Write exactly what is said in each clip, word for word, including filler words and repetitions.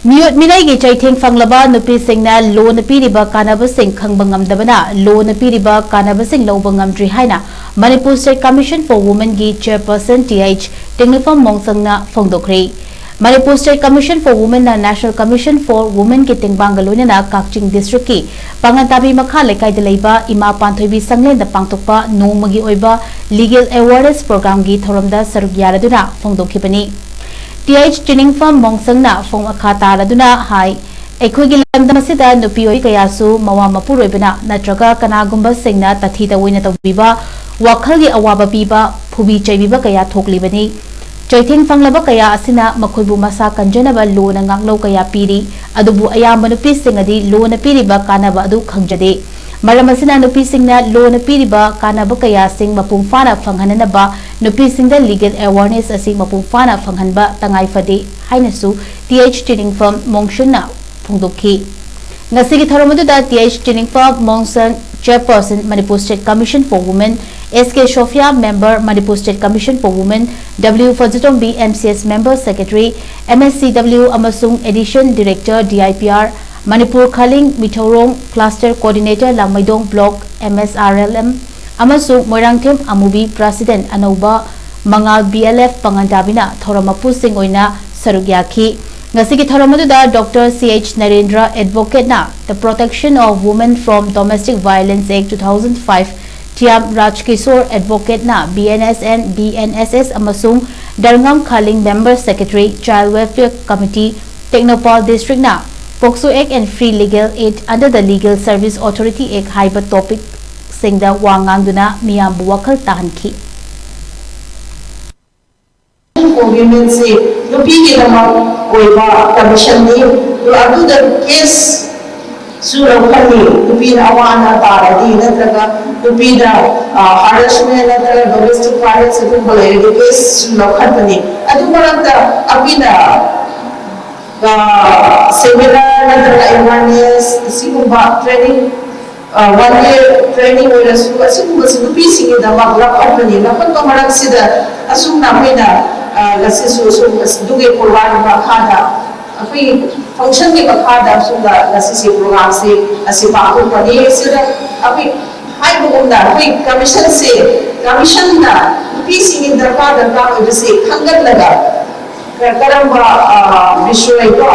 ꯃꯤꯑꯣꯠ ꯃꯤꯅꯩꯒꯤ ꯆꯩꯊꯦꯡ ꯐꯪꯂꯕ ꯅꯨꯄꯤꯁꯤꯡꯅ ꯂꯣꯅ ꯄꯤꯔꯤꯕ ꯀꯥꯟꯅꯕꯁꯤꯡ ꯈꯪꯕ ꯉꯝꯗꯕꯅ ꯂꯣꯅ ꯄꯤꯔꯤꯕ ꯀꯥꯟꯅꯕꯁꯤꯡ ꯂꯧꯕ ꯉꯝꯗ꯭ꯔꯤ ꯍꯥꯏꯅ ꯃꯅꯤꯄꯨꯔ ꯁ꯭ꯇꯦꯠ ꯀꯃꯤꯁꯟ ꯐꯣꯔ ꯋꯨꯃꯦꯟꯒꯤ ꯆꯦꯌꯔꯄꯔꯁꯟ ꯇꯤ ꯑꯩꯆ ꯇꯦꯡꯅꯧꯄꯝ ꯃꯣꯡꯁꯪꯅ ꯐꯣꯡꯗꯣꯛꯈ꯭ꯔꯦ꯫ ꯃꯅꯤꯄꯨꯔ ꯁ꯭ꯇꯦꯠ ꯀꯃꯤꯁꯟ ꯐꯣꯔ ꯋꯨꯃꯦꯟꯅ ꯅꯦꯁꯅꯦꯜ ꯀꯃꯤꯁꯟ ꯐꯣꯔ ꯋꯨꯃꯦꯟꯒꯤ ꯇꯦꯡꯕꯥꯡꯒ ꯂꯣꯏꯅꯅ ꯀꯛꯆꯤꯡ ꯗꯤꯁꯇ꯭ꯔꯤꯛꯀꯤ ꯄꯥꯉꯟꯇꯥꯕꯤ ꯃꯈꯥ ꯂꯩꯀꯥꯏꯗ ꯂꯩꯕ ꯏꯃꯥ ꯄꯥꯟꯊꯣꯏꯕꯤ ꯁꯪꯂꯦꯟꯗ ꯄꯥꯡꯊꯣꯛꯄ ꯅꯣꯡꯃꯒꯤ ꯑꯣꯏꯕ ꯂꯤꯒꯦꯜ ꯑꯦꯋꯥꯔꯅꯦꯁ ꯄ꯭ꯔꯣꯒ꯭ꯔꯥꯝꯒꯤ ꯊꯧꯔꯝꯗ ꯁꯔꯨꯛ ꯌꯥꯔꯗꯨꯅ ꯐꯣꯡꯗꯣꯛꯈꯤꯕꯅꯤ꯫ ꯇꯤ ꯑꯩꯆ ꯇꯦꯡꯅꯧꯄꯝ ꯃꯣꯡꯁꯪꯅ ꯐꯣꯡ ꯑꯈꯥ ꯇꯥꯔꯗꯨꯅ ꯍꯥꯏ, ꯑꯩꯈꯣꯏꯒꯤ ꯂꯝꯗꯝ ꯑꯁꯤꯗ ꯅꯨꯄꯤ ꯑꯣꯏ ꯀꯌꯥꯁꯨ ꯃꯋꯥ ꯃꯄꯨꯔꯣꯏꯕꯅ ꯅꯠꯇ꯭ꯔꯒ ꯀꯅꯥꯒꯨꯝꯕꯁꯤꯡꯅ ꯇꯥꯊꯤ ꯇꯧꯑꯣꯏꯅ ꯇꯧꯕꯤꯕ, ꯋꯥꯈꯜꯒꯤ ꯑꯋꯥꯕ ꯄꯤꯕ, ꯐꯨꯕꯤ ꯆꯩꯕꯤꯕ ꯀꯌꯥ ꯊꯣꯛꯂꯤꯕꯅꯤ꯫ ꯆꯩꯊꯦꯡ ꯐꯪꯂꯕ ꯀꯌꯥ ꯑꯁꯤꯅ ꯃꯈꯣꯏꯕꯨ ꯃꯁꯥ ꯀꯟꯖꯅꯕ ꯂꯣꯅ ꯉꯥꯛꯂꯧ ꯀꯌꯥ ꯄꯤꯔꯤ, ꯑꯗꯨꯕꯨ ꯑꯌꯥꯝꯕ ꯅꯨꯄꯤꯁꯤꯡ ꯑꯗꯤ ꯂꯣꯅ ꯄꯤꯔꯤꯕ ꯀꯥꯟꯅꯕ ꯑꯗꯨ ꯈꯪꯖꯗꯦ꯫ ꯃꯔꯝ ꯑꯁꯤꯅ ꯅꯨꯄꯤꯁꯤꯡꯅ ꯂꯣꯅ ꯄꯤꯔꯤꯕ ꯀꯥꯟꯅꯕ ꯀꯌꯥꯁꯤꯡ ꯃꯄꯨꯡ ꯐꯥꯅ ꯐꯪꯍꯟꯅꯅꯕ ꯅꯨꯄꯤꯁꯤꯡꯗ ꯂꯤꯒꯦꯜ ꯑꯦꯋꯥꯔꯅꯦꯁ ꯑꯁꯤ ꯃꯄꯨꯡ ꯐꯥꯅ ꯐꯪꯍꯟꯕ ꯇꯉꯥꯏ ꯐꯗꯦ ꯍꯥꯏꯅꯁꯨ ꯇꯤ ꯑꯩꯆ ꯇꯦꯡꯅꯧꯄꯝ ꯃꯣꯡꯁꯪꯅ ꯐꯣꯡꯗꯣꯛꯈꯤ꯫ ꯉꯁꯤꯒꯤ ꯊꯧꯔꯝ ꯑꯗꯨꯗ T H Tengnoupam Monsang, chairperson Manipur state commission for women, S K Sofia, member Manipur state commission for women, W Fajitombi, M C S member secretary, M S C W ꯑꯃꯁꯨꯡ addition director, D I P R, Manipur ꯈꯥꯂꯤꯡ ꯃꯤꯊꯧꯔꯣꯡ cluster coordinator Langmeidong block, M S R L M, ꯑꯃꯁꯨꯡ ꯃꯣꯏꯔꯥꯡꯊꯦꯝ ꯑꯃꯨꯕꯤ president ꯑꯅꯧꯕ ꯃꯉꯥꯜ B L F ꯄꯥꯉꯟꯇꯥꯕꯤꯅ ꯊꯧꯔꯝ ꯃꯄꯨꯁꯤꯡ ꯑꯣꯏꯅ ꯁꯔꯨꯛ ꯌꯥꯈꯤ꯫ ꯉꯁꯤꯒꯤ ꯊꯧꯔꯝ ꯑꯗꯨꯗ doctor C H Narendra advocate The Protection of Women from Domestic Violence Act two thousand five, Thiyam Rajkishore advocate B N S and B N S S ꯑꯃꯁꯨꯡ ꯗꯔꯉꯝ ꯈꯥꯂꯤꯡ member secretary, child welfare committee, Tengnoupal ꯗꯤꯁꯇ꯭ꯔꯤꯛꯅ POCSO Act and Free Legal Aid under the Legal Service Authority Act ꯍꯥꯏꯕ ꯇꯣꯄꯤꯛꯁꯤꯡꯗ ꯋꯥ ꯉꯥꯡꯗꯨꯅ ꯃꯤꯌꯥꯝꯕꯨ ꯋꯥꯈꯜ ꯇꯥꯍꯟꯈꯤ꯫ ꯋꯨꯃꯦꯟꯁꯤ ꯅꯨꯄꯤꯒꯤꯗꯃꯛ ꯑꯣꯏꯕ ꯀꯃꯤꯁꯟꯅꯤ꯫ ꯑꯗꯨꯗ ꯀꯦꯁꯁꯨ ꯂꯧꯈꯠꯂꯤ꯫ ꯅꯨꯄꯤꯅ ꯑꯋꯥ ꯑꯅꯥ ꯇꯥꯔꯗꯤ ꯅꯠꯇ꯭ꯔꯒ ꯅꯨꯄꯤꯗ ꯍꯔꯥꯁꯃꯦꯟ ꯅꯠꯇ꯭ꯔꯒ ꯗꯣꯃꯦꯁꯇꯤꯛ ꯚꯥꯏꯂꯦꯟꯁ ꯑꯗꯨꯒꯨꯝꯕ ꯂꯩꯔꯗꯤ ꯀꯦꯁꯁꯨ ꯂꯧꯈꯠꯄꯅꯤ꯫ ꯑꯗꯨ ꯃꯔꯛꯇ ꯑꯩꯈꯣꯏꯅ ꯁꯦꯃꯤꯅꯥꯔ ꯅꯠꯇ꯭ꯔꯒ ꯑꯦꯋꯥꯔꯅꯦꯁ ꯑꯁꯤꯒꯨꯝꯕ ꯇ꯭ꯔꯦꯅꯤꯡ ꯋꯥꯟ ꯗꯦ ꯇ꯭ꯔꯦꯅꯤꯡ ꯑꯣꯏꯔꯁꯨ ꯑꯁꯤꯒꯨꯝꯕꯁꯤ ꯅꯨꯄꯤꯁꯤꯡꯒꯤꯗꯃꯛ ꯂꯧꯈꯠꯄꯅꯤ꯫ ꯂꯧꯈꯠꯄ ꯃꯔꯛꯁꯤꯗ ꯑꯁꯨꯝꯅ ꯑꯩꯈꯣꯏꯅ ꯉꯁꯤꯁꯨ ꯑꯁꯨꯝ ꯑꯗꯨꯒꯤ ꯄ꯭ꯔꯣꯒ꯭ꯔꯥꯝ ꯃꯈꯥꯗ ꯑꯩꯈꯣꯏ ꯐꯪꯁꯟꯒꯤ ꯃꯈꯥꯗ ꯑꯁꯨꯝꯅ ꯉꯁꯤꯁꯦ ꯄ꯭ꯔꯣꯒ꯭ꯔꯥꯝꯁꯦ ꯑꯁꯤ ꯄꯥꯡꯊꯣꯛꯄꯅꯤ꯫ ꯁꯤꯗ ꯑꯩꯈꯣꯏ ꯍꯥꯏꯕꯒꯨꯝꯅ ꯑꯩꯈꯣꯏ ꯀꯃꯤꯁꯟꯁꯦ, ꯀꯃꯤꯁꯟꯅ ꯅꯨꯄꯤꯁꯤꯡꯒꯤ ꯗꯔꯀꯥꯔ ꯗꯔꯀꯥꯔ ꯑꯣꯏꯕꯁꯦ ꯈꯪꯒꯠꯂꯒ ꯀꯔꯝꯕ ꯕꯤꯁꯣꯏꯗꯣ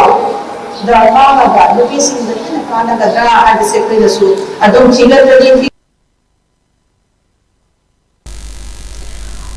ꯗ ꯉꯥꯡꯉꯒ ꯅꯨꯄꯤꯁꯤꯡꯗ ꯍꯦꯟꯅ ꯀꯥꯟꯅꯒꯗ꯭ꯔꯥ ꯍꯥꯏꯕꯁꯦ ꯑꯩꯈꯣꯏꯅꯁꯨ ꯑꯗꯨꯝ ꯊꯤꯒꯠꯄꯗꯤ